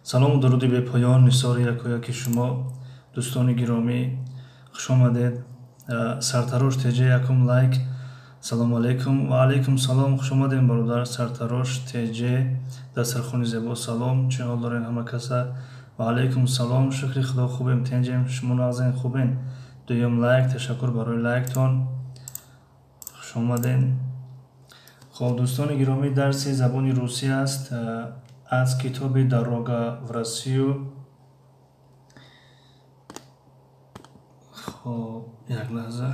Салому дуруди бепоён нисори якояки шумо, дӯстони гиромӣ, хуш омадед. Сартарош ТЖ якум лайк. Салому алейкум. Ва алейкум салом, хуш омадем бародар Сартарош ТЖ. Дастархони зебо салом, чӣ ҳол дорен ҳама каса? Ва алейкум салом, шукри худо хубем, тенҷем, шумо нағзен, хубен. Дуюм лайк, ташаккур барои лайктон. Хуш омадем. Хоб, дӯстони гиромӣ, дарси забони русӣ аст аз китоби Дорога в Россию. Хоб, як лаҳза.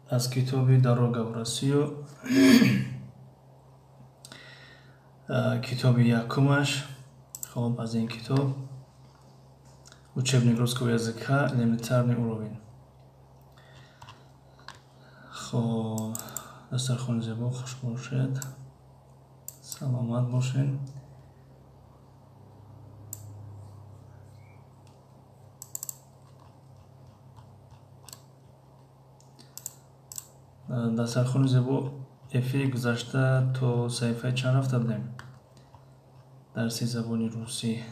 Аз китоби Дорога в Россию, китоби якумаш. Хоб, аз ин китоб учебник русского языка, элементарный уровень. Хоб, дастархони зебо, хуш бошед, саломат бошед. Дастархони зебо, эфири гузашта то саҳифаи чанд рафта будем? Дарси забони русӣ.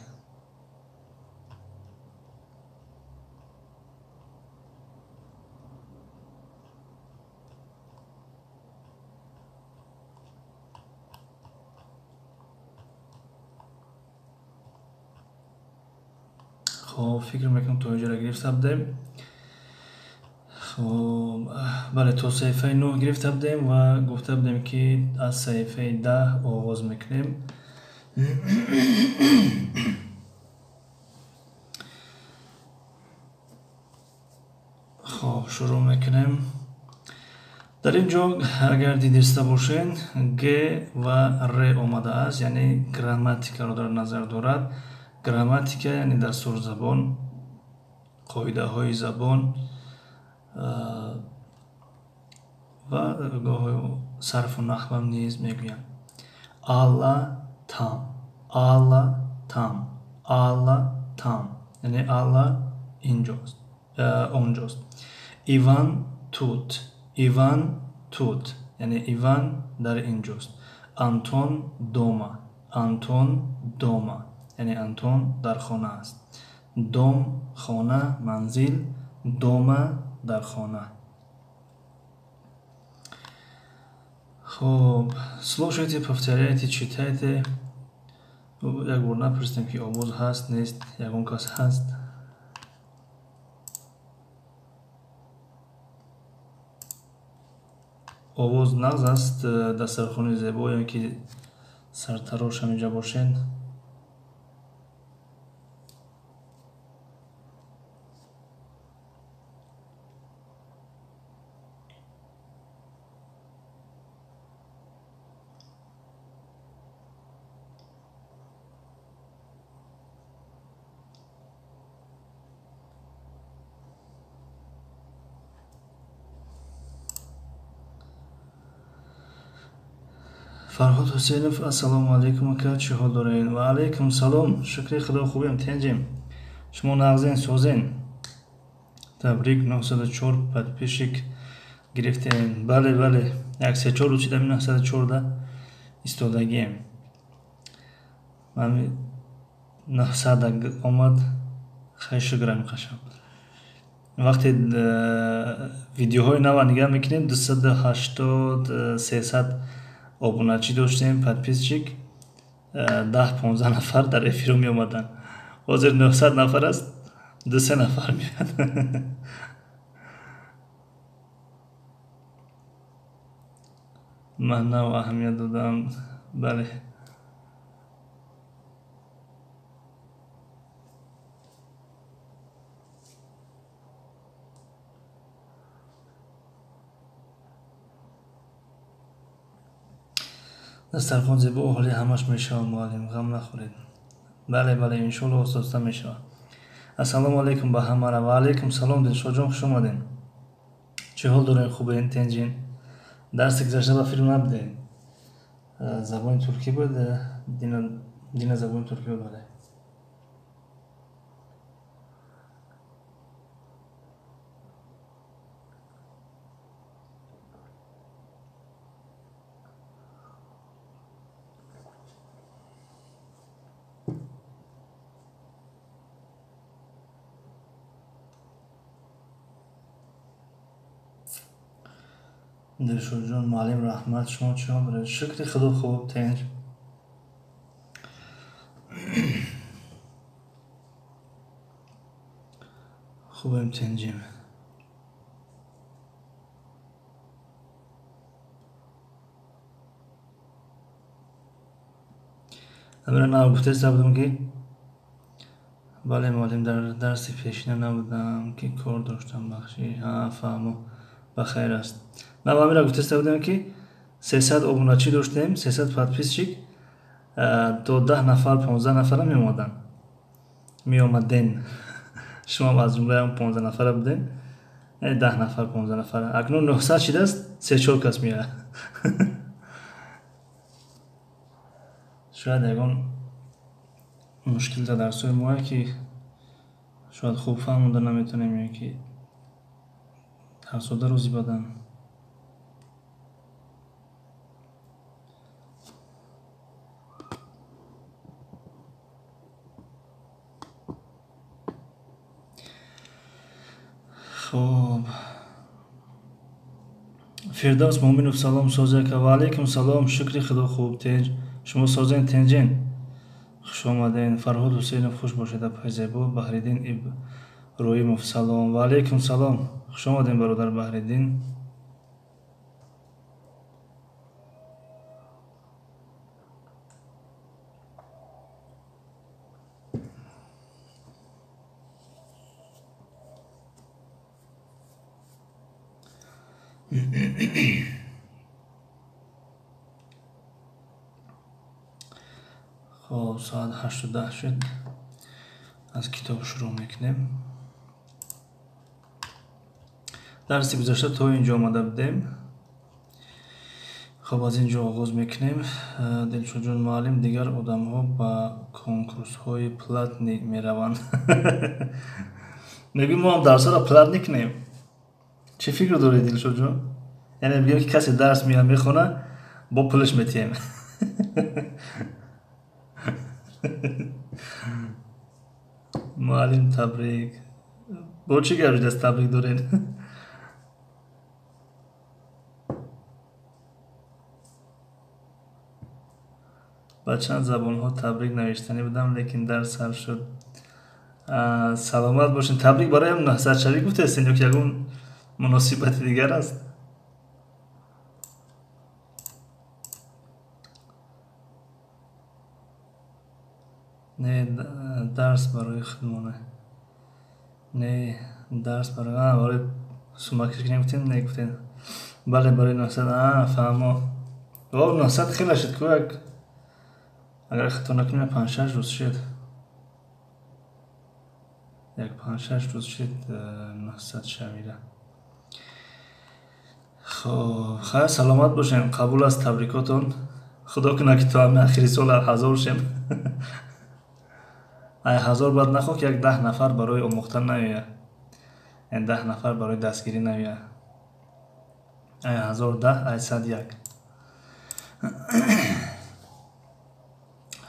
Хоб, фикр мекунам то инҷоро гирифта будем. Хоб, бале, то саҳифаи 9 гирифта будем ва гуфта будем, ки аз саҳифаи 10 оғоз мекунем. Хоб, шурӯъ мекунем. Дар ин ҷо агар дидаста бошед, Г ва Р омадааст, яъне грамматикаро дар назар дорад. Грамматика яъне дастурзабон, қоидаҳои забон ва гоҳо сарфу наҳвам низ мегӯянд. Алла там, Алла там, Алла там, яъне Алла инҷост, онҷост. Иван тут, Иван тут, яъне Иван дар инҷост. Антон дома, Антон дома, яъне Антон дар хона аст. Дом хона, манзил, дома дар хона. Хоб, слушайте, повторяйте, читайте. Як бор напурсидем, ки овоз ҳаст, нест, ягон кас ҳаст. Овоз нағз аст, дастархони зебо, ё ки сартарош ҳаминҷа бошед. Фарҳод Ҳусейнов, ассалому алайкум ака, чӣ ҳол доред? Ва алайкум салом, шукри худо хубем, тенҷем. Шумо нағзен, созен. Табрик, 904 подписчик гирифтем. Бале, бале, як се-чор рӯз шидам 904-да истодагием. Ҳами 900 омад, хай шукрам қашам. Вақте видеоҳои нава нигаҳ мекунем, 280, 300 обуначӣ доштем, подписчик, 10-15 нафар дар эфиро меомаданд. Ҳозир 900 нафар аст, 2-3 нафар меояд. Ман нав аҳамият додам. Бале. Дастархон зебо, ҳоли ҳамаш мешавад, муаллим, ғам нахӯред. Бале, бале, иншоалло оста-оста мешавад. Ассалому алайкум ба ҳамара. Ва алайкум салом, Дилшодҷон, хуш омадед. Чӣ ҳол доред, хубен, тенҷин? Дарси гузашта ба филм набудем. Забони туркӣ буд, дина забони туркӣ буд, бале. Дилшодҷон, муаллим, раҳмат. Шумо чӣ ҳол доред? Шукри Худо, хуб, тинҷ. Хубем, тинҷим. Амира нав гуфтеста будам, ки бале, муаллим, дар дарси пешина набудам, ки кор доштам, бахшӣ. Ҳа, фаҳмо, ба хайр аст. Нав амира гуфтеста будам, ки 300 обуначӣ доштем, 300 подписчик, то 10 нафар, 15 нафара меомаданд, меомаден. Шумоам аз ҷумлаи он 15 нафара будем, 10 нафар, 15 нафара. Акнун 900 шидааст, се-чор кас меояд. Шояд ягон мушкил дар дарсҳои моя, ки шояд хуб фаҳмонда наметавонем ё ки дарсода рӯзи бадан. Хуб, Фирдавс Муъминов, салом, созяка. Ва алайкум салом, шукри Худо, хуб, тинҷ. Шумо созен, тинҷен? Хуш омаден. Фарҳод Ҳусейнов, хуш бошед, апай зебо. Баҳриддин Иброимов, салом. Ва алайкум салом, хуш омадем, бародар Баҳриддин. Хоб, соат 8:10 шуд, аз китоб шурӯъ мекунем. Дарси гузашта то ин ҷо омада будем. Хоб, аз ин ҷо оғоз мекунем. Дилшодҷон, муаллим, дигар одамҳо ба конкурсҳои платный мераванд. Мегӯем, мо ҳам дарсҳоро платный кунем. Чӣ фикр доред, Дилшодҷон? Яъне бигӯем, ки касе дарс меояд, мехона, бо пулаш метиҳем. Муаллим, табрик. Бо чӣ гап шудааст, табрик доред? Ба чанд забонҳо табрик навиштанӣ будам, лекин дарс сар шуд. Саломат бошед. Табрик барои ҳам наҳсадшавӣ гуфтаестен ё ки ягон муносибати дигар аст? Не, дарс барои худмона. Не, дарс барои сумакиш гуфтем, не гуфтем. Бале, барои 900. Фаҳмо. О, 900 хеле шуд ку, як агар хато накунем, 5-6 рӯз шуд. Як 5-6 рӯз шуд 900 шавида. Хоб, хайр, саломат бошем. Қабул аст табрикотон. Худо кунад, ки то ҳамин ахири сол 1000 шем. Ай 1000 баъд нахоҳ, ки як 10 нафар барои омӯхтан наояд, яъне 10 нафар барои дастгирӣ наояд. Ай 1000 10, ай 100 як.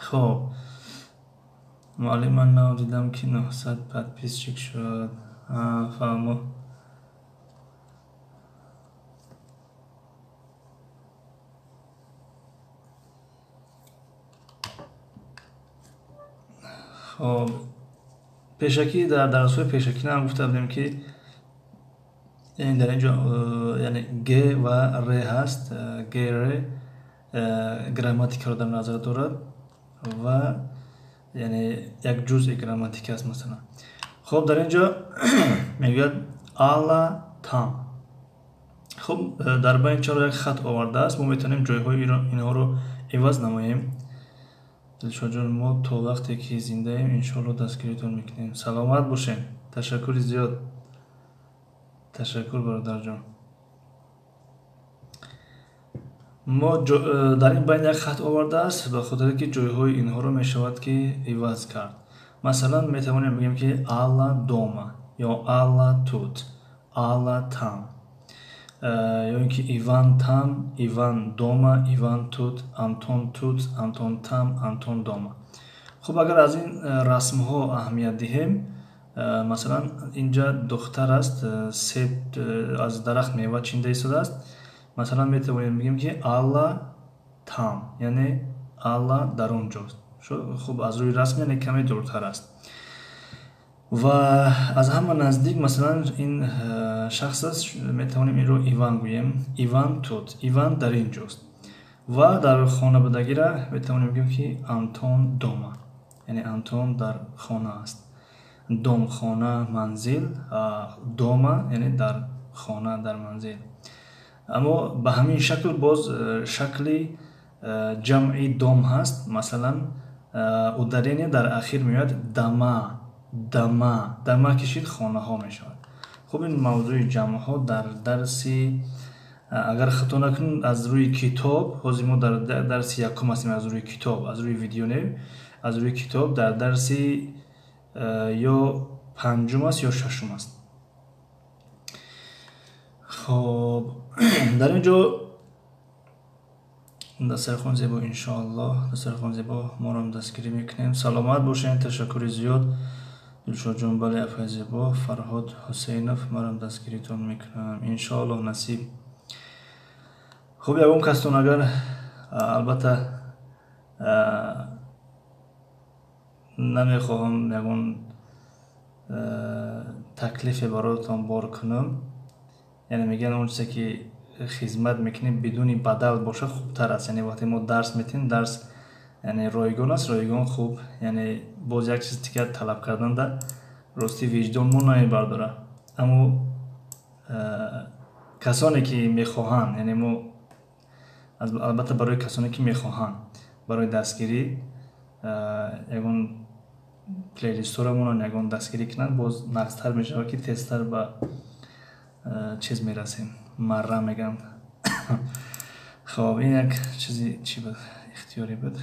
Хоб, муаллим, ман нав дидам, ки 900 подписчик шуд. Фаҳмо. Хоб, пешакӣ дар дарсҳои пешакӣ нам гуфта будем, ки яъне дар ин ҷо яъне г ва р ҳаст. Г, р грамматикаро дар назар дорад ва яъне як ҷузъи грамматика аст, масалан. Хоб, дар ин ҷо мегӯяд Алла там. Хуб, дар байн чаро як хат овардааст? Мо метавонем ҷойҳои инҳоро иваз намоем. Дилшодҷон, мо то вақте ки зиндаем, иншоалло, дастгиритон мекунем. Саломат бошем, ташаккури зиёд, ташаккур, бародарҷон. Мо дар ин байн як хат овардааст, ба хотире ки ҷойҳои инҳоро мешавад ки иваз кард. Масалан, метавонем бигӯем, ки Алла дома ё Алла тут, Алла там, ё ин ки Иван там, Иван дома, Иван тут, Антон тут, Антон там, Антон дома. Хуб, агар аз ин расмҳо аҳамият диҳем, масалан, инҷа духтар аст, себ аз дарахт мева чинда истодааст. Масалан, метавонем бигем, ки Алла там, яъне Алла дар он ҷост. Хуб, аз рӯи расм, яъне каме дуртар аст. Ва аз ҳама наздик, масалан, ин шахс аст, метавонем инро Иван гӯем. Иван тут, Иван дар ин ҷост. Ва дар хона будагира метавонем бигӯем, ки Антон дома, яъне Антон дар хона аст. Дом — хона, манзил, дома — яъне дар хона, дар манзил. Аммо ба ҳамин шакл боз шакли ҷамъи дом ҳаст. Масалан, ударение дар ахир меояд: дома, дома, дома кишид, хонаҳо мешавад. Хуб, ин мавзӯи ҷамъҳо дар дарси, агар хато накунем, аз рӯи китоб, ҳозир мо дар дарси якум ҳастем, аз рӯи китоб, аз рӯи видео не, аз рӯи китоб дар дарси ё панҷум аст, ё шашум аст. Хоб, дар ин ҷо дастархон зебо, иншоаллоҳ, дастархон зебо, моро дастгирӣ мекунем. Саломат бошед, ташаккури зиёд, Дилшодҷон. Бале, апай зебо. Фарҳод Ҳусейнов, марам дастгиритон мекунам, иншоаллоҳ, насиб. Хуб, ягон кастон агар, албатта, намехоҳам ягон таклифе бароятон бор кунам, яъне мегӯянд, он чизе ки хизмат мекунем, бидуни бадал боша, хубтар аст. Яъне вақте мо дарс метиҳем, дарс, яъне, ройгон аст, ройгон. Хуб, яъне боз як чиз дигар талаб карданда, рости, виҷдон мо намебардора. Аммо касоне ки мехоҳанд, яъне мо, албатта, барои касоне ки мехоҳанд, барои дастгирӣ ягон плейлистҳоро монанд, ягон дастгирӣ кунанд, боз нағзтар мешавад, ки тезтар ба чиз мерасем, марра мегӯянд. Хоб, ин як чизи чӣ буд, ихтиёрӣ буд.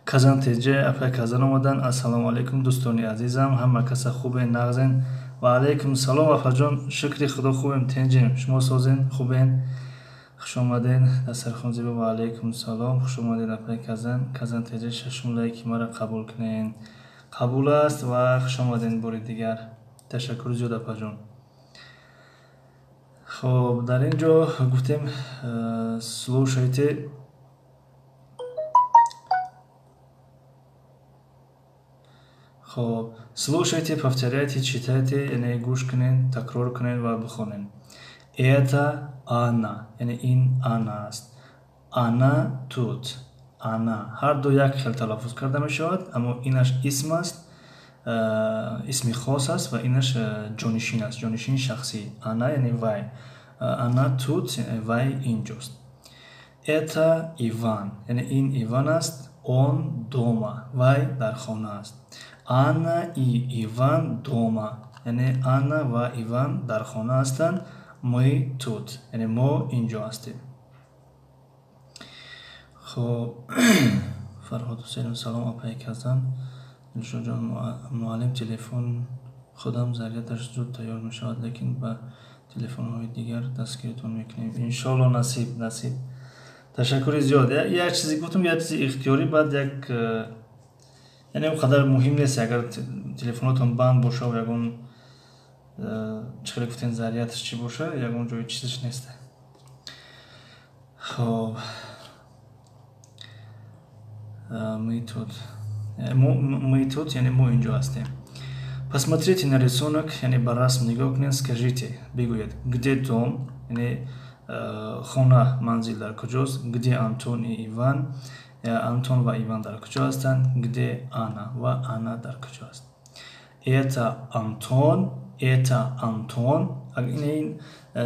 Казан теҷе, апай Казан омадан. Ассалому алайкум, дӯстони азизам, ҳама каса хубен, нағзен? Ва алайкум салом, апаҷон, шукри Худо, хубем, тенҷем. Шумо созен, хубен? Хуш омаден, дастархон зебо. Ва алайкум салом, хуш омадед, апай Казан. Казан теҷе, шашум лайки маро қабул кунен. Қабул аст ва хуш омаден бори дигар. Ташаккури зиёд, апаҷон. Хоб, дар ин ҷо гуфтем слушайте. Хоб, слушайте, повторяйте, читайте, яъне гӯш кунед, такрор кунед ва бихонед. Это Анна, яъне ин Анна аст. Она тут. Ана ҳарду як хел талаффуз карда мешавад, аммо инаш исм аст, исми хос аст, ва инаш ҷонишин аст, ҷонишини шахсӣ. Она, яъне вай. Она тут, вай инҷост. Это Иван, яъне ин Иван аст. Он дома, вай дар хона аст. Анна и Иван дома, яъне Анна ва Иван дар хона ҳастанд. Мы тут, яъне мо инҷо ҳастем. Хоб, Фарҳод Ҳусейнов, салом, апаи Казан. Дилшодҷон, муаллим, телефон худам зарядаш зуд тайёр мешавад, лекин ба телефонҳои дигар дастгиритон мекунем, иншоалло, насиб, насиб. Ташаккури зиёд. Як чизе гуфтам, як чизи ихтиёрӣ, баъд як, яъне он қадар муҳим нест. Агар телефонотон банд боша, ягон чӣ хеле гуфтем, зарядаш чӣ боша, ягон ҷои чизаш нест. Хоб, мы тут, мы тут, яъне мо инҷо ҳастем. Посмотрите на рисунок, яъне ба расм нигоҳ кунед. Скажите, бигӯед, где дом, яъне хона, манзил дар куҷост? Где Антон и Иван? Антон ва Иван дар куҷо ҳастанд? Где Анна? Ва Анна дар куҷо аст? Это Антон, это Антон. Ин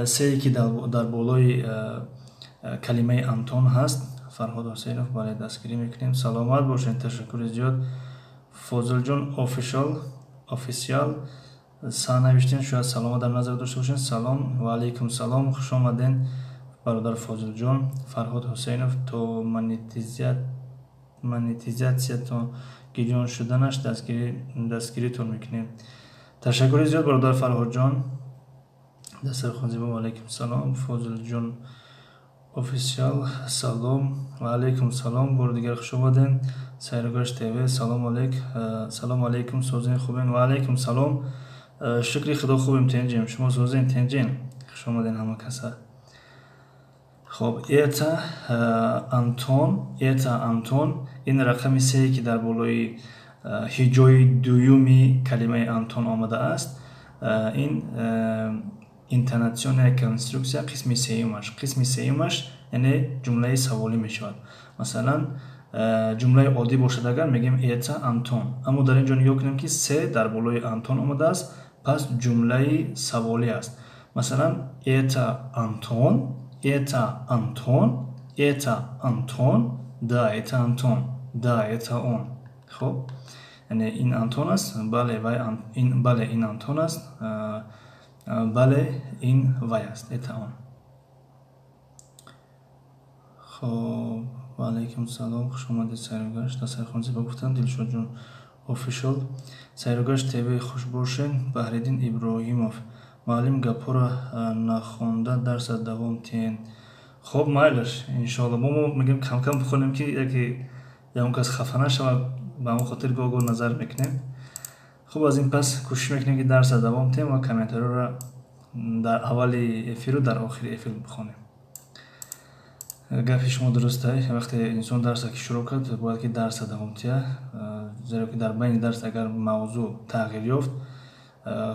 сее ки дар болои калимаи Антон ҳаст. Фарҳод Ҳусейнов, бале, дастгирӣ мекунем. Саломат бошед, ташаккури зиёд. Фозилҷон Офишал, Офисиал са навиштем, шояд салома дар назар дошта бошед. Салом, ва алайкум салом, хуш омаден, бародар Фозилҷон. Фарҳод Ҳусейнов, то монетизатсиятон гирён шуданаш дастгиритон мекунем. Ташаккури зиёд, бародар Фарҳодҷон. Дастархон зебо. Ва алайкум салом. Фозилҷон Офисиал, салом, ва алайкум салом, бори дигар хуш омаден. Сайругаш ТВ, салом алейк, салом алейкум, созен, хубен? Ва алайкум салом, шукри Худо, хубем, тенҷем. Шумо созен, тенҷен? Хуш омаден, ҳама каса. Хоб, это Антон, это Антон. Ин рақами сее, ки дар болои ҳиҷои дуюми калимаи Антон омадааст, ин интонационная конструкция қисми сеюмаш. Қисми сеюмаш, яъне ҷумлаи саволӣ мешавад. Масалан, ҷумлаи оддӣ бошад агар, мегӯем «это Антон». Аммо дар ин ҷо нигоҳ кунем, ки се дар болои Антон омадааст, пас ҷумлаи саволӣ аст. Масалан, «Это Антон? Это Антон? Это Антон? Да, это Антон. Да, это он». Хоб, яъне ин Антон аст, бале, вай, бале, ин Антон аст, бале, ин вай аст, это он. Хоб, ва алайкум салом, хушомадед. Сайругашт дастархон зебо гуфтанд. Дилшодҷон Офишал, Сайругашт ТВ, хуш бошед. Баҳриддин Иброҳимов: «Муаллим, гапҳоро нахонда дарса давом тиҳен». Хоб, майлаш, иншоалло. Мо мегӯем, камкам бихонем, ки яке ягон кас хафа нашавад. Ба ҳамон хотир гоҳ-гоҳ назар мекунем. Хуб, аз ин пас кӯшиш мекунем, ки дарса давом диҳем ва комментариҳоро дар аввали эфиру дар охири эфир бихонем. Гапи шумо дурустай. Вақте инсон дарса ки шурӯъ кард, бояд ки дарса давом диҳад, зеро ки дар байни дарс агар мавзӯъ тағйир ёфт,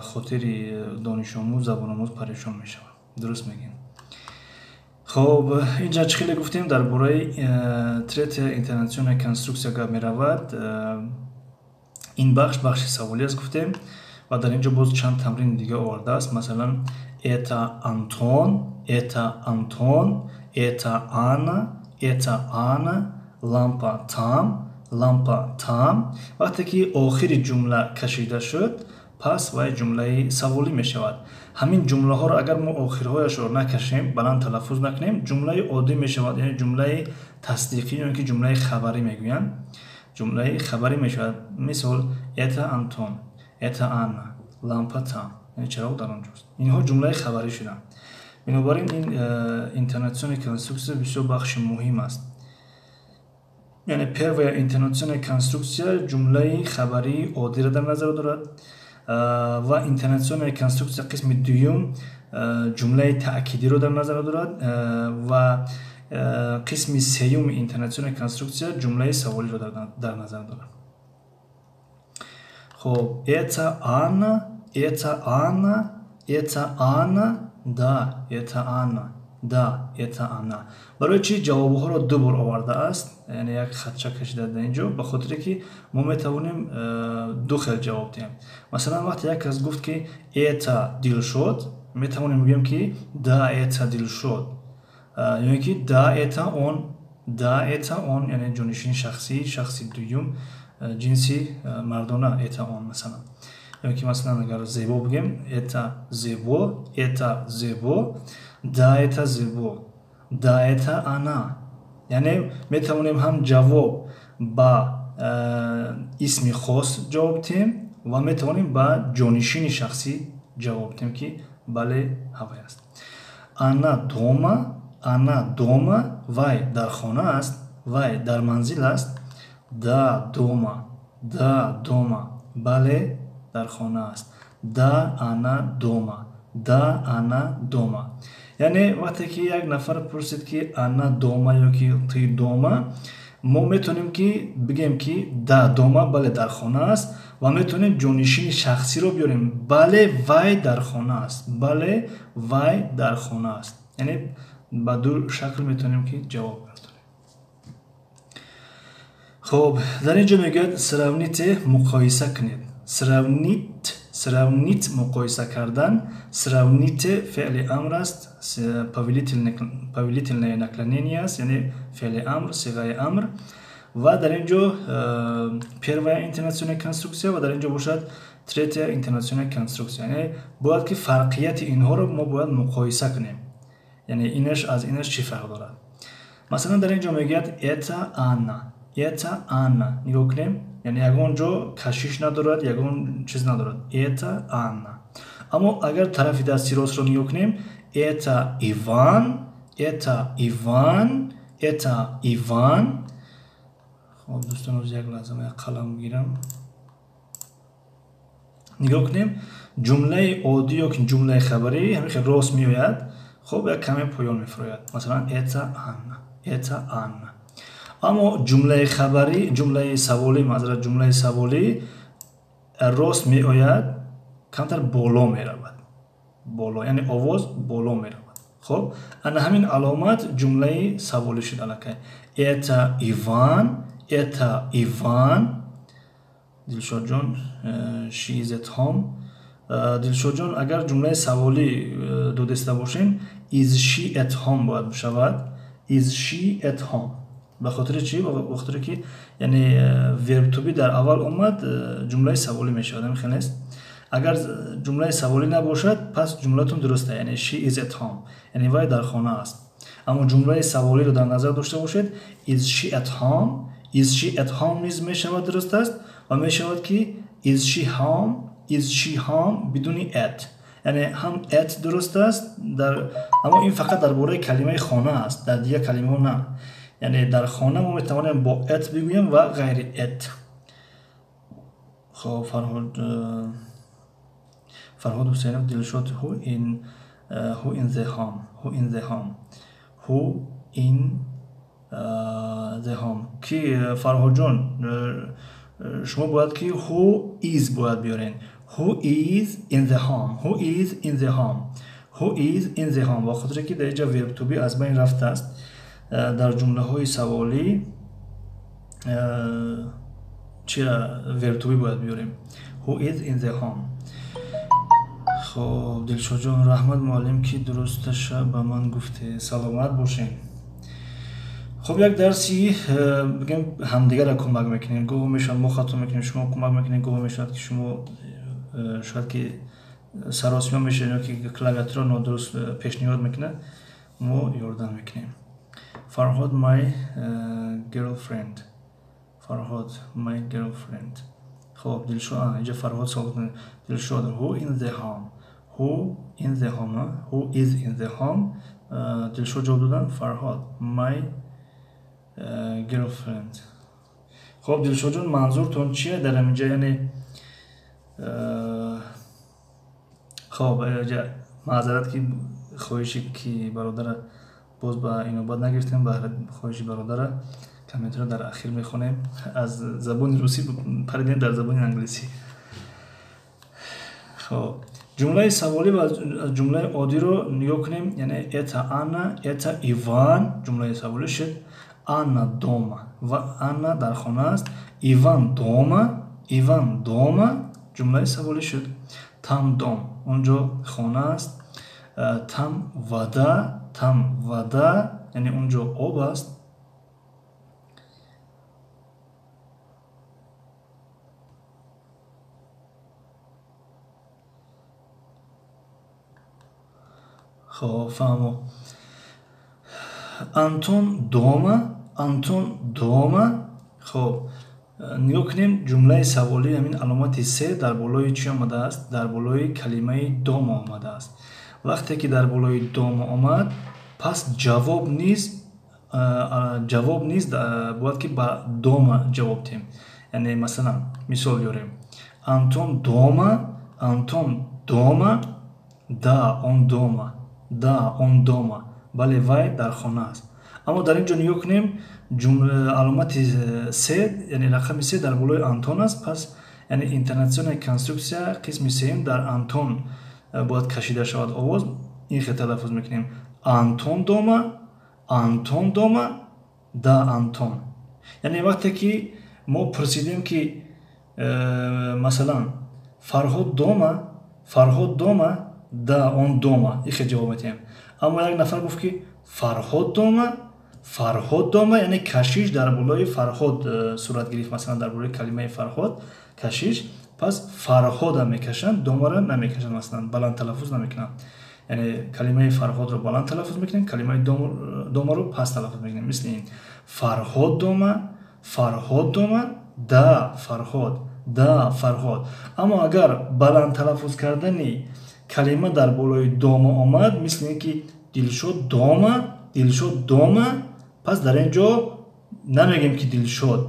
хотири донишомӯз, забономӯз парешон мешавад. Дуруст мегӯем. Хоб, инҷа чӣ хеле гуфтем, дар бораи третья интонационная конструкция гап меравад. Ин бахш бахши саволӣ аст, гуфтем, ва дар ин ҷо боз чанд тамрини дига овардааст. Масалан, «Это Антон? Это Антон? Это Анна? Это Анна? Лампа там? Лампа там?» Вақте ки охири ҷумла кашида шуд, пас вай ҷумлаи саволӣ мешавад. Ҳамин ҷумлаҳоро агар мо охирҳояшро накашем, баланд талаффуз накунем, ҷумлаи оддӣ мешавад, яъне ҷумлаи тасдиқӣ ё ки ҷумлаи хабарӣ мегӯянд, ҷумлаи хабарӣ мешавад. Мисол: «Это Антон», «Это Анна», «Лампа там», яъне чароғ дар он ҷост. Инҳо ҷумлаи хабарӣ шуданд. Бинобар ин ин интонационная конструкция бисёр бахши муҳим аст. Яъне первая интонационная конструкция ҷумлаи хабарии оддиро дар назар дорад ва интонационная конструкция қисми дуюм ҷумлаи таъкидиро дар назар дорад ва қисми сеюми интонационная конструкция ҷумлаи саволиро дар назар дорад. Хоб, «Это Анна? Это Анна? Это Анна? Да, это Анна. Да, это она». Барои чӣ ҷавобҳоро ду бор овардааст, яъне як хатча кашида дар ин ҷо? Ба хотире ки мо метавонем ду хел ҷавоб диҳем. Масалан, вақте як кас гуфт, ки «Это Дилшод», метавонем бигӯем, ки «Да, это Дилшод» ё ин ки «Да, это он». «Да, это он», яъне ҷонишини шахсӣ, шахси дуюм, ҷинси мардона, «это он», масалан. Ё ки, масалан, агар Зебо бигӯем: «Это Зебо? Это Зебо? Да, это Зебо. Да, это она». Яъне метавонем ҳам ҷавоб ба исми хос ҷавоб диҳем ва метавонем ба ҷонишини шахсӣ ҷавоб диҳем, ки бале, ҳавай аст. «Она дома? Она дома?» Вай дар хона аст, вай дар манзил аст. «Да, дома. Да, дома», бале, дар хона аст. «Да, она дома. Да, она дома». Яъне вақте ки як нафар пурсид, ки «Она дома» ё ки «Ты дома?», мо метавонем ки бигӯем, ки «Да, дома», бале, дар хона аст, ва метавонем ҷонишини шахсиро биёрем: бале, вай дар хона аст, бале, вай дар хона аст. Яъне ба ду шакл метавонем ки ҷавоб гардонем. Хоб, дар ин ҷо мегӯяд: «Сравните», муқоиса кунед. Сравнить, сравнить — муқоиса кардан. Сравните феъли амр аст, повелительное наклонение аст, яъне феъли амр, сиғаи амр. Ва дар ин ҷо первая интонационная конструкция ва дар ин ҷо бошад третья интонационная конструкция. Яъне бояд ки фарқияти инҳоро мо бояд муқоиса кунем, яъне инаш аз инаш чӣ фарқ дорад. Масалан, дар ин ҷо мегӯяд: «Это Анна. Это Анна». Нигоҳ кунем, яъне ягон ҷо кашиш надорад, ягон чиз надорад: «Это Анна». Аммо агар тарафи дасти ростро нигоҳ кунем: «Это Иван. Это Иван. Это Иван». Хоб, дӯстон, як лаҳза, як қалам гирам. Нигоҳ кунем, ҷумлаи оддӣ ё ки ҷумлаи хабарӣ ҳамин хел рост меояд. Хуб, як каме поён мефурояд. Масалан, это Анна, это Анна. Аммо ҷумлаи хабарӣ, ҷумлаи саволӣ, маъзарат, ҷумлаи саволӣ рост меояд, камтар боло меравад. Боло, яъне овоз боло меравад. Хуб, ана ҳамин аломат ҷумлаи саволӣ шуд аллакай. Это Иван, это Иван. Дилшодҷон, she is at home. Дилшодҷон, агар ҷумлаи саволӣ додиста бошем, is she at home бояд бишавад. Is she at home. Ба хотири чӣ? Ба хотире ки яъне verb to be дар аввал омад, ҷумлаи саволӣ мешавад. Ҳамин хел нест? Агар ҷумлаи саволӣ набошад, пас ҷумлатон дуруст, яъне she is at home, яъне вай дар хона аст. Аммо ҷумлаи саволиро дар назар дошта бошед, is she at home, is she at home низ мешавад дуруст аст ва мешавад ки is she home, is she home бидуни at, яъне ҳам at дуруст аст дар, аммо ин фақат дар бораи калимаи хона аст, дар дигар калимаҳо на. Яъне дар хона мо метавонем бо at бигӯем ва ғайри at. Хоб, Фарҳод Ҳусейнов, Дилшод, who in the home, who in the home, who in the home. Ки Фарҳодҷон, шумо бояд ки who is бояд биёрен. Who is in the home, who is in the home, who is in the home. Ба хотире ки дар инҷа verb to be аз байн рафтааст, дар ҷумлаҳои саволӣ чира verb to be бояд биёрем. Who is in the home. Хоб, Дилшодҷон, раҳмат муаллим, ки дурусташа ба ман гуфте. Саломат бошем. Хоб, як дарси бигем, ҳамдигарро кӯмак мекунем. Гоҳо мешавад мо хато мекунем, шумо кӯмак мекунем, гоҳо мешавад ки шумо шояд ки саросима мешавед ё ки клавиатура нодуруст пешниҳод мекунад, мо ёрдам мекунем. Фарҳод, my girlfriend. Фарҳод, my girlfriend. Хоб, Дилшод, инҷа Фарҳод савол кунед. Дилшод, who in the home, who in the home, who is in the home. Дилшод ҷавоб додан, Фарҳод, my girlfriend. Хоб, Дилшодҷон, манзуртон чие дар ҳаминҷа? Яъне хоб, маъзарат ки хоҳиши ки бародара боз ба инобат нагирифтем, ба хоҳиши бародара комментро дар ахир мехонем. Аз забони русӣ паридем дар забони англисӣ. Хоб, ҷумлаи саволӣ ва ҷумлаи оддиро нигоҳ кунем. Яъне это Анна, это Иван, ҷумлаи саволӣ шуд. Анна дома, ва Анна дар хона аст. Иван дома, Иван дома, ҷумлаи саволӣ шуд. Там дом, он ҷо хона аст. Там вода, там вода, яъне он ҷо об аст. Хоб, фаҳмо. Антон дома, Антон дома. Хоб, нигоҳ кунем, ҷумлаи саволӣ ҳамин аломати се дар болои чӣ омадааст? Дар болои калимаи дома омадааст. Вақте ки дар болои дома омад, пас ҷавоб низ бояд ки ба дома ҷавоб диҳем. Яъне масалан мисол биёрем: Антон дома, Антон дома, да, он дома, да, он дома, бале, вай дар хона аст. Аммо дар ин ҷо нигоҳ кунем, аломати се, яъне рақами се дар болои Антон аст. Пас яъне интонационная конструкция қисми сеюм дар Антон бояд кашида шавад овоз. Ин хел талаффуз мекунем: Антон дома, Антон дома, да, Антон. Яъне вақте ки мо пурсидем ки масалан Фарҳод дома, Фарҳод дома, да, он дома, ин хел ҷавоб медиҳем. Аммо як нафар гуфт ки Фарҳод дома, Фарҳод дома, яъне кашиш дар болои Фарҳод сурат гирифт. Масалан, дар болои калимаи Фарҳод кашиш, пас Фарҳода мекашанд, домара намекашанд, масалан баланд талаффуз намекунанд. Яъне калимаи Фарҳодро баланд талаффуз мекунем, калимаи домаро паст талаффуз мекунем. Мисли ин: Фарҳод дома, Фарҳод дома, да, Фарҳод, да, Фарҳод. Аммо агар баланд талаффуз кардани калима дар болои дома омад, мисли ин ки Дилшод дома, Дилшод дома, пас дар ин ҷо намегем ки Дилшод,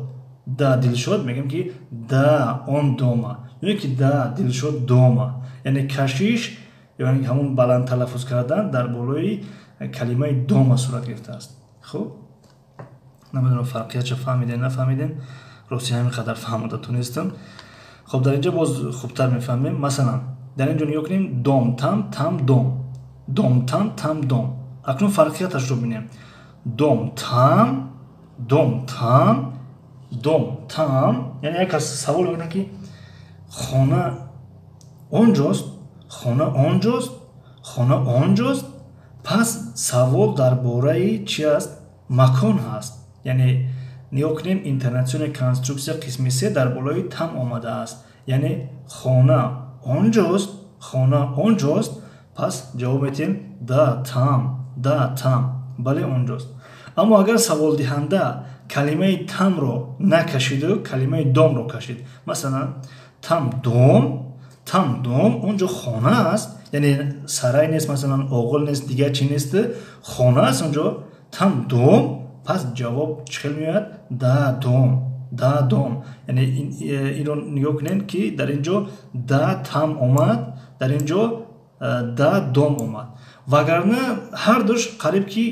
да, Дилшод, мегем ки да, он дома, ё ки да, Дилшод дома. Яъне кашиш Ё ҳамон баланд талаффуз кардан дар болои калимаи дома сурат гирифтааст. Хуб, намедонам, фарқиятша фаҳмидем, нафаҳмидем. Рости, ҳамин қадар фаҳмода тунистам. Хуб, дар инҷо боз хубтар мефаҳмем. Масалан, дар ин ҷо нигоҳ кунем: дом там, там дом, дом там, там дом. Акнун фарқияташро бинем: дом там, дом там, дом там. Яъне як кас савол мекунад, ки хона он ҷост, хона он ҷост, хона он ҷост. Пас савол дар бораи чи аст? Макон ҳаст. Яъне нигоҳ кунем: интонационная конструкция қисми се дар болои там омадааст. Яъне хона он ҷост, хона он ҷост. Пас ҷавоб медиҳем: да, там, да, там, бале, он ҷост. Аммо агар саволдиҳанда калимаи тамро накашиду калимаи домро кашид, масалан, там дом, там дом, он ҷо хона аст, яъне сарай нест, масалан, оғил нест, дигар чи нест, хона аст он ҷо, там дом. Пас ҷавоб чӣ хел меояд? Да, дом, да, дом. Яъне инро нигоҳ кунед, ки дар ин ҷо да, там омад, дар ин ҷо да, дом омад. Вагарна ҳардуш қариб ки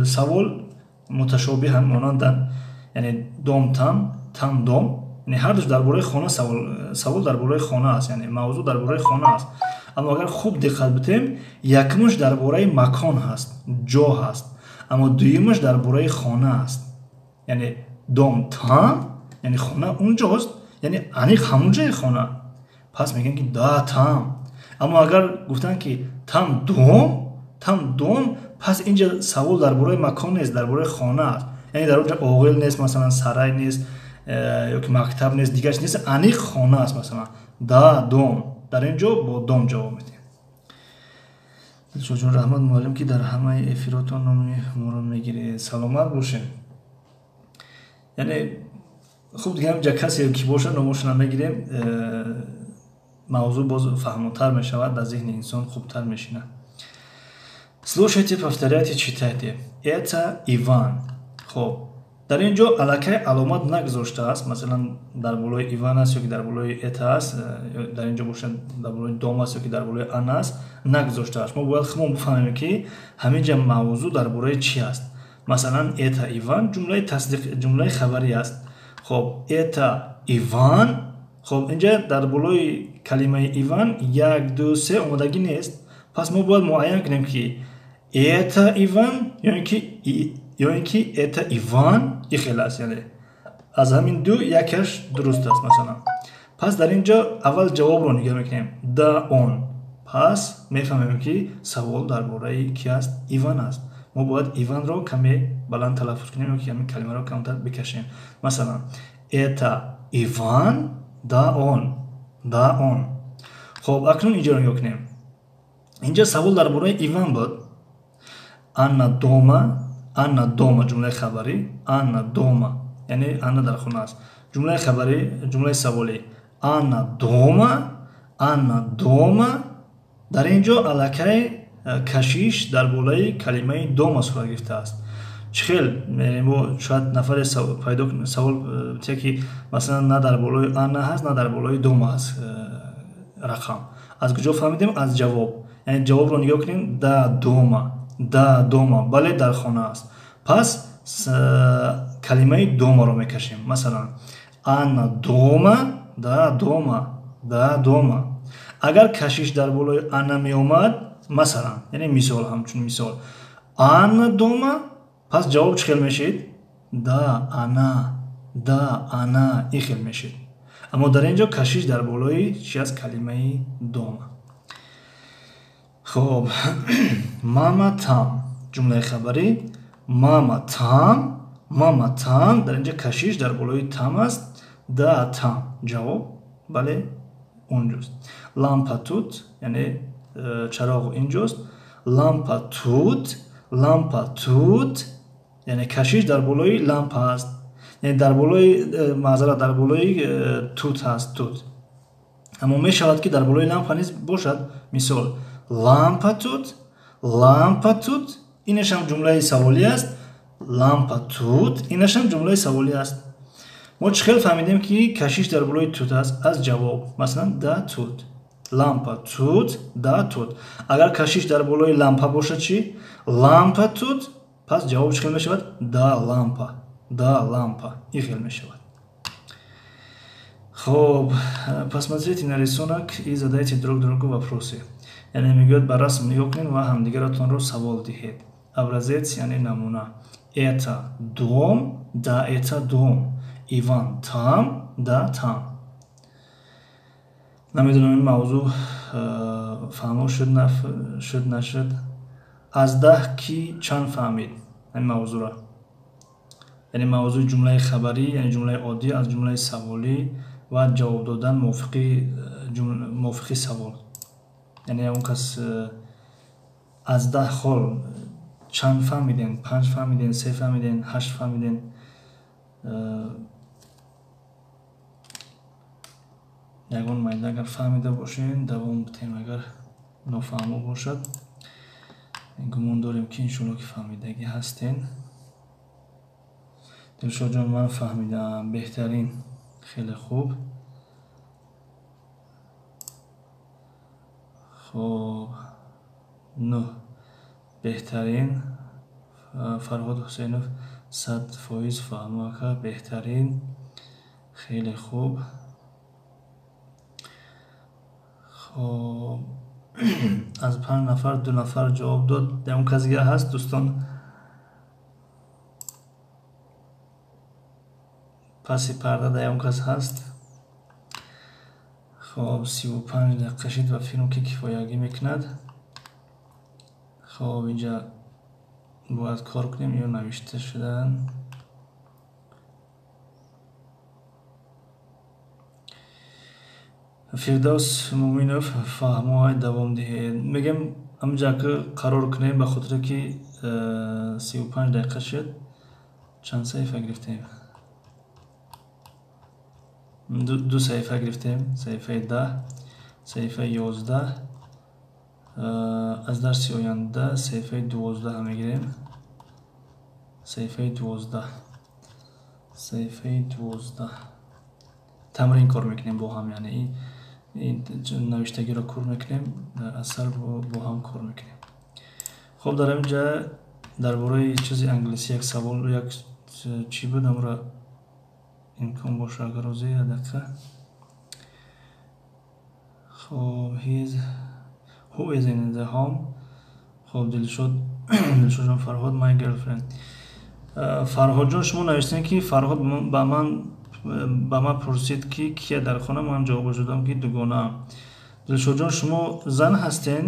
савол муташобиҳанд, монанданд. Яъне дом там, там дом, яъне ҳардуш дар бораи хона савол, савол дар бораи хона аст, яъне мавзӯъ дар бораи хона аст. Аммо агар хуб диққат битем, якумаш дар бораи макон ҳаст, ҷо ҳаст, аммо дуюмаш дар бораи хона аст. Яъне дом там, яъне хона унҷост, яъне аниқ ҳамун ҷои хона. Пас мегӯем, ки да, там. Аммо агар гуфтанд, ки там дом, там дом, пас инҷа савол дар бораи макон нест, дар бораи хона аст. Яъне дар онҷа оғил нест, масалан, сарай нест ё ки мактаб нест, дигар нест, аниқ хона аст. Масалан, да, дом. Дар ин ҷо бо дом ҷавоб медиҳем. Дилшодҷон, раҳмат, муаллим, ки дар ҳамаи эфиротон номи моро мегиред. Саломат бошем. Яъне хуб, дига ҳамҷа касе ки бошад, номошона мегирем, мавзӯъ боз фаҳмотар мешавад, дар зеҳни инсон хубтар мешинад. Слушайте, повторяйте, читайте. Это Иван. Хоб, дар ин ҷо аллакай аломат нагузоштааст, масалан, дар болои Иван аст ё ки дар болои это аст, дар ин ҷо бошад, дар болои дом аст ё ки дар болои Анна аст, нагузоштааст. Мо бояд худмон бифаҳмем, ки ҳамин ҷа мавзӯъ дар бораи чӣ аст. Масалан, это Иван ҷумлаи тасдиқ, ҷумлаи хабарӣ аст. Хоб, это Иван. Хоб, инҷа дар болои калимаи Иван як, ду, се омодагӣ нест. Пас мо бояд муайян кунем, ки это Иван ё ин ки это Иван и хел аст. Яъне аз ҳамин ду якаш дуруст аст, масалан. Пас дар ин ҷо аввал ҷавобро нигоҳ мекунем: да, он. Пас мефаҳмем, ки савол дар бораи ки аст? Иван аст. Мо бояд Иванро каме баланд талаффуз кунем ё ки ҳамин калимаро камтар бикашем. Масалан, это Иван? Да, он, да, он. Хоб, акнун инҷоро нигоҳ кунем. Инҷа савол дар бораи Иван буд. Анна дома. Анна дома ҷумлаи хабарӣ. Анна дома, яъне Анна дар хона аст. Ҷумлаи хабарӣ, ҷумлаи саволӣ: Анна дома? Анна дома. Дар ин ҷо аллакай кашиш дар болои калимаи дома сурат гирифтааст. Чӣ хел мо шояд нафаре пайдо савол бития, ки масалан, на дар болои Анна ҳаст, на дар болои дома ҳаст рақам. Аз куҷо фаҳмидем? Аз ҷавоб. Яъне ҷавобро нигоҳ кунем: да, дома, да, дома, бале, дар хона аст. Пас калимаи домаро мекашем. Масалан, Анна дома? Да, дома, да, дома. Агар кашиш дар болои Анна меомад, масалан, яъне мисол, ҳамчун мисол, Анна дома, пас ҷавоб чӣ хел мешид? Да, она, да, она, и хел мешид. Аммо дар ин ҷо кашиш дар болои чи аст? Калимаи дома. Хоб, мама там ҷумлаи хабарӣ: мама там, мама там. Дар ин ҷо кашиш дар болои там аст. Да, там. Ҷавоб: бале, онҷост. Лампа тут, яъне чароғ инҷост. Лампа тут, лампа тут, яъне кашиш дар болои лампа аст, яъне дар болои маъзарат, дар болои тут ҳаст, тут. Аммо мешавад, ки дар болои лампа низ бошад. Мисол: лампа тут, лампа тут. Инашам ҷумлаи саволӣ аст. Лампа тут, инашам ҷумлаи саволӣ аст. Мо чӣ хел фаҳмидем, ки кашиш дар болои тут аст? Аз ҷавоб. Масалан, да, тут. Лампа тут, да, тут. Агар кашиш дар болои лампа бошад чӣ? Лампа тут. Пас ҷавоб чӣ хел мешавад? Да, лампа. Да, лампа. Ин хел мешавад. Хоб, посмотрите на рисунок и задайте друг другу вопросы. Яъне мегӯяд, ба расм нигоҳ кунед ва ҳамдигаратонро савол диҳед. Образец, яъне намуна. Это дом, да, это дом. Иван там, да, там. Намедонам, ин мавзӯъ фаҳмо шуд, нашуд. Аз 10 ки чанд фаҳмид ин мавзӯъро? Яъне мавзӯи ҷумлаи хабарӣ, яъне ҷумлаи оддӣ аз ҷумлаи саволӣ ва ҷавоб додан мувофиқи савол. Яъне он кас аз 10 хол чанд фаҳмиден? 5 фаҳмиден, 3 фаҳмиден, 8 фаҳмиден? Ягон майда агар фаҳмида бошен, давом битем, агар нофаҳмо бошад, гумон дорем, ки иншоалло ки фаҳмидагӣ ҳастен. Дилшодҷон, ман фаҳмидаам, беҳтарин, хеле хуб. Хоб, 9, беҳтарин. Фарҳод Ҳусейнов, 100% фаҳмо, ака, беҳтарин, хеле хуб. Хоб, аз 5 нафар 2 нафар ҷавоб дод. Ягон кас дига ҳаст, дӯстон? Паси парда да ягон кас ҳаст? Хоб, 35 дақиқа шид ва филм ки кифоягӣ мекунад. Хоб, инҷа бояд кор кунем ё навишта шудан. Фирдавс Муъминов, фаҳмоҳай, давом диҳед. Мегем, ҳаминҷа ки қарор кунем, ба хотире ки 35 дақиқа шуд. Чанд саҳифа гирифтем? Ду саҳифа гирифтем, саҳифаи 10, саҳифаи 11. Аз дарси оянда саҳифаи 12 мегирем. Саҳифаи 12, саҳифаи 12 тамрин кор мекунем бо ҳам, яъне ин навиштагиро кор мекунем, аз сар бо ҳам кор мекунем. Хоб, дар ҳамин ҷа дар бораи чизи англисӣ як савол, як чӣ буд, амро имкон боша, агар розӣ, як дақиқа. Хоб, who is in the home? Хоб, Дилшод, Дилшодҷон, Фарҳод, my girlfriend. Фарҳодҷон, шумо навиштем, ки Фарҳод ба ман пурсид, ки кия дар хона, ман ҷавобаш додам, ки дугонаам. Дилшодҷон, шумо зан ҳастен?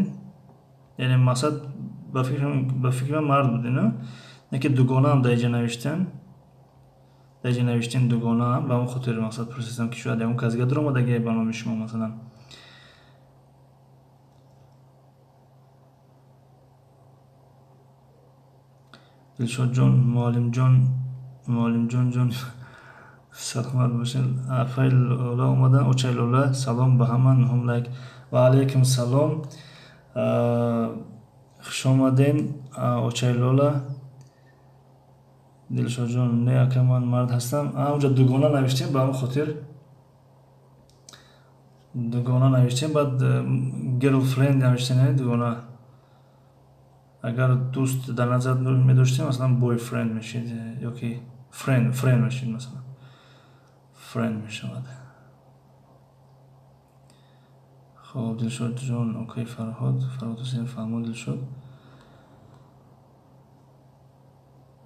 Яъне мақсад, ба фикри ман, мард буден, не ки дугонаам дар иҷа навиштен. Дар иҷа навиштен дугонаам, ба он хотир мақсад пурсидам, ки шояд ягон кас дига дуромадагие ба номи шумо, масалан. Дилшодҷон, муаллимҷон, муаллимҷон ҷон, саломат бошед. Апай Лола омадан, очай Лола, салом ба ҳама, нуҳум лайк. Ва алайкум салом, хушомаден, очай Лола. Дилшодҷон, не, ака, ман мард ҳастам. Онҷа дугона навиштем, ба ҳамон хотир дугона навиштем, баъд girlfriend навиштем, дугона. Агар дӯст дар назар медоштем, масалан, boyfriend мешид ёки friend, friend мешид, масалан, friend мешавад. Хоб, Дилшодҷон, окей, Фарҳод, Фарҳод Ҳусейн, фаҳмо, Дилшод.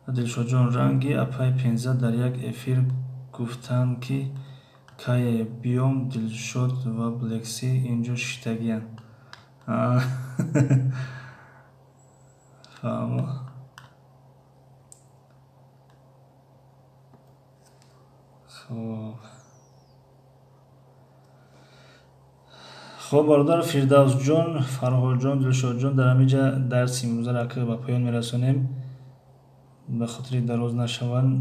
Дилшодҷон, ранги апай Пенза дар як эфир гуфтанд, ки кае биём, Дилшод ва Блекси инҷо шиштагиянд. Фаҳмо. Хоб, бародар Фирдавсҷон, Фарҳодҷон, Дилшодҷон, дар ҳамин ҷа дарси имрӯзаро ака ба поён мерасонем, ба хотири дароз нашаванд.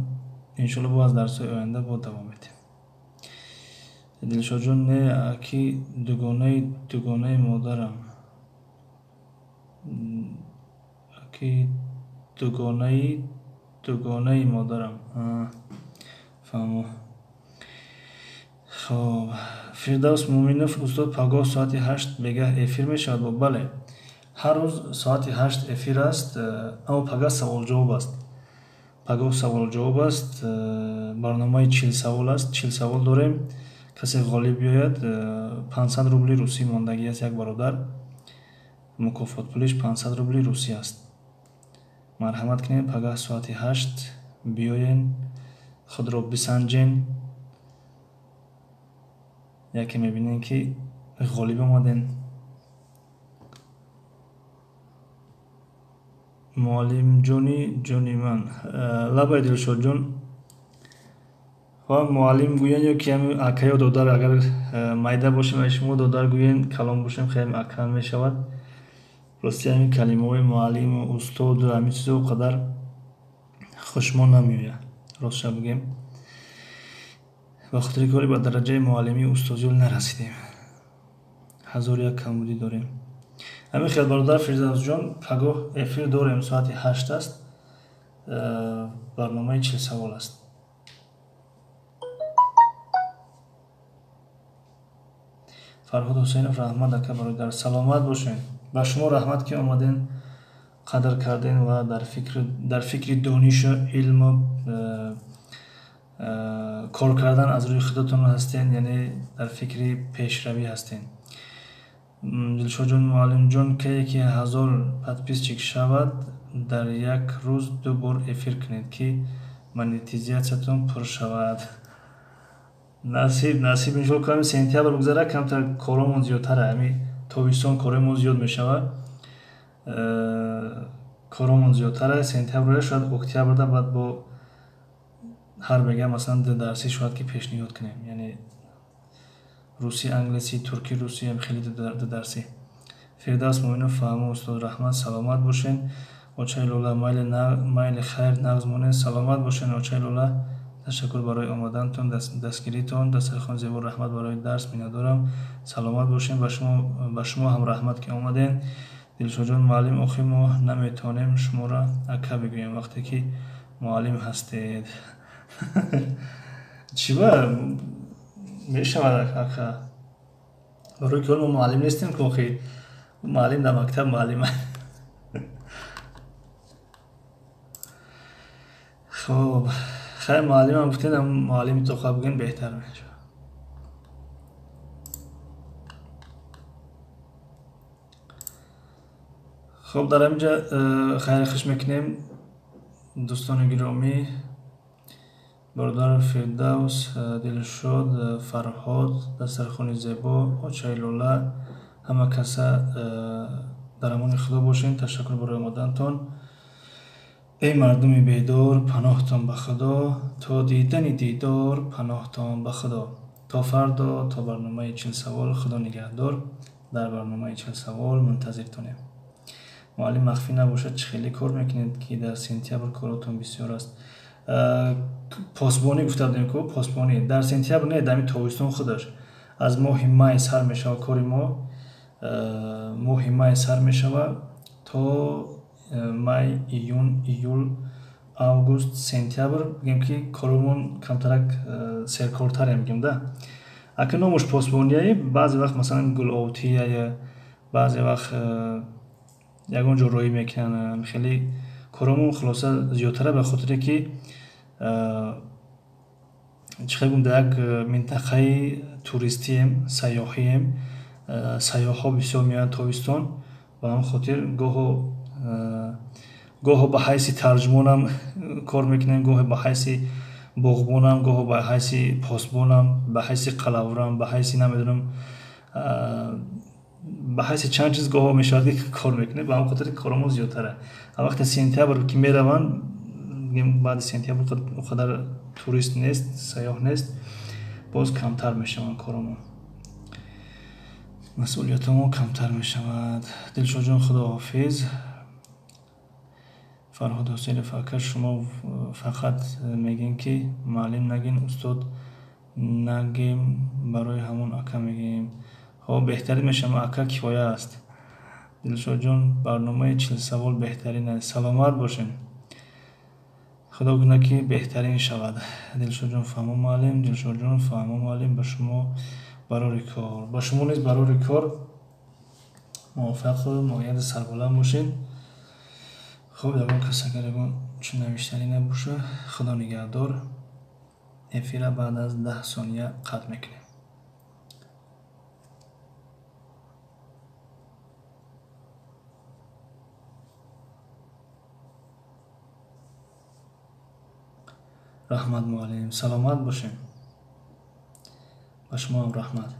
Иншоалло, бо аз дарсҳои оянда бо давом медиҳем. Дилшодҷон, не, аки, дугонаи дугонаи модарам, аки, дугонаи дугонаи модарам. Фаҳмо. Хоб, Фирдавс Муъминов: устод, пагоҳ соати 8 бегаҳ эфир мешавад? Бале, ҳар рӯз соати 8 эфир аст, аммо пагаҳ саволҷавоб аст. Пагоҳ саволҷавоб аст, барномаи 40 савол аст, 40 савол дорем. Касе ғолиб биёяд, 500 рубли русӣ мондагӣ аст, як бародар. Мукофотпулиш 500 рубли русӣ аст. Марҳамат кунед, пагаҳ соати 8 биёен, худро бисанҷен. Яке мебинем, ки ғолиб омадем. Муаллимҷони ҷони ман, лабай Дилшодҷон, ва муаллим гӯян ё ки ҳами ака ё додар, агар майда бошем, ай шумо додар гӯен, калон бошем, хеле ака мешавад. Рости ҳамин калимаҳои муаллиму устоду ҳамин чизо қадар хушмо намеояд, ростша бигӯем. Ба хотири ки ҳоле ба дараҷаи муаллимию устозиёл нарасидем. 1001 камбудӣ дорем. Ҳамин хел, бародар Фирдавсҷон, пагоҳ эфир дорем, соати 8 аст, барномаи 40 савол аст. Фарҳод Ҳусейнов: раҳмат, ака, бародар, саломат бошед. Ба шумо раҳмат, ки омаден, қадр карден ва дар фикри донишу илму кор кардан аз рӯи худатон ҳастен, яъне дар фикри пешравӣ ҳастен. Дилшодҷон: муаллимҷон, кае ки 1000 подписчик шавад, дар як рӯз 2 бор эфир кунед, ки монетизатсиятон пур шавад. Насиб, насиб, иншоалло, ками сентябр бигзара, камтар коромон зиёдтара, ҳами тобистон коромон зиёд мешавад. Коромон зиёдтара, сентябр шояд, октябрда баъд бо ҳар бега масалан 2 дарсӣ шояд ки пешниҳод кунем, яъне русӣ, англисӣ, туркӣ, русӣ, ҳам хеле ду дарсӣ. Фирдавс Муъминов: фаҳмо, устод, раҳмат, саломат бошен. Очаи Лола: майли, майли, хайр, нағз монед, саломат бошен. Очаи Лола, ташаккур барои омадантон, дастгиритон. Дастархон зебо, раҳмат барои дарс, миннатдорам, саломат бошен. Ба шумо ҳам раҳмат, ки омаден. Дилшодҷон: муаллим, охир мо наметавонем шуморо ака бигӯем, вақте ки муаллим ҳастед. Чӣ ба мешавад ака? Барои ки мо муаллим нестем, ки охир муаллим дар мактаб муаллим. Хоб, хайр, муаллимам гуфтед, муаллими тоқа бигӯем беҳтар мешавад. Хоб, дар ҳаминҷа хайр хуш мекунем, дӯстони гиромӣ, бародар Фирдавс, Дилшод, Фарҳод, дастархони зебо, очаи Лола, ҳама каса дар амони Худо бошед. Ташаккур барои омадантон. Эй мардуми бедор, паноҳтон ба Худо, то дидани дидор, паноҳтон ба Худо. То фардо, то барномаи 40 савол, Худо нигаҳдор. Дар барномаи 40 савол мунтазиртонем. Муаллим, махфӣ набошад, чӣ хеле кор мекунед, ки дар сентябр коротон бисёр аст? Посбонӣ гуфта будем ку, посбонӣ дар сентябр не, дар ҳамин тобистон худаш аз моҳи май сар мешавад кори мо, моҳи май сар мешавад то май, июн, июл, август, сентябр, бигем ки коромон камтарак серкортарем, бигем да. Ака номуш посбонияи, баъзе вақт масалан гуловтияя, баъзе вақт ягон ҷо роӣ мекунанд, хеле коромон хулоса зиёдтара, ба хотире ки чӣ хел гум, дар як минтақаи туристием, сайёҳием, сайёҳҳо бисёр меоянд тобистон, ба ҳамин хотир гоҳо ба ҳайси тарҷумонам кор мекунем, гоҳе ба ҳайси боғбонам, гоҳо ба ҳайси посбонам, ба ҳайси қалаврам, ба ҳайси намедонам, ба ҳайси чанд чиз гоҳо мешавад ки кор мекунем, ба ҳамин хотир коромон зиёдтара. Вақте сентябр ки мераванд, баъди сентябр он қадар турист нест, сайёҳ нест, боз камтар мешаванд коромон, масъулиятамон камтар мешавад. Дилшодҷон, худоҳофиз. Фарҳод Ҳусейнов: ака, шумо фақат мегӯем ки муаллим нагин, устод нагем, барои ҳамон ака мегӯем. Хоб, беҳтарин мешавад, ака кифоя аст. Дилшодҷон, барномаи 40 савол беҳтарин аст, саломат бошед. Худо кунад, ки беҳтарин шавад. Дилшодҷон, фаҳмо муаллим, Дилшодҷон, фаҳмо муаллим, ба шумо барори кор, ба шумо низ барори кор, муваффақу муайяду сарбаланд бошед. Хуб, ягон кас агар ягон чӣ навиштанӣ набоша, Худо нигаҳдор. Эфира баъд аз 10 сония қатъ мекунем. Раҳмат, муаллим, саломат бошем. Ба шумоам раҳмат.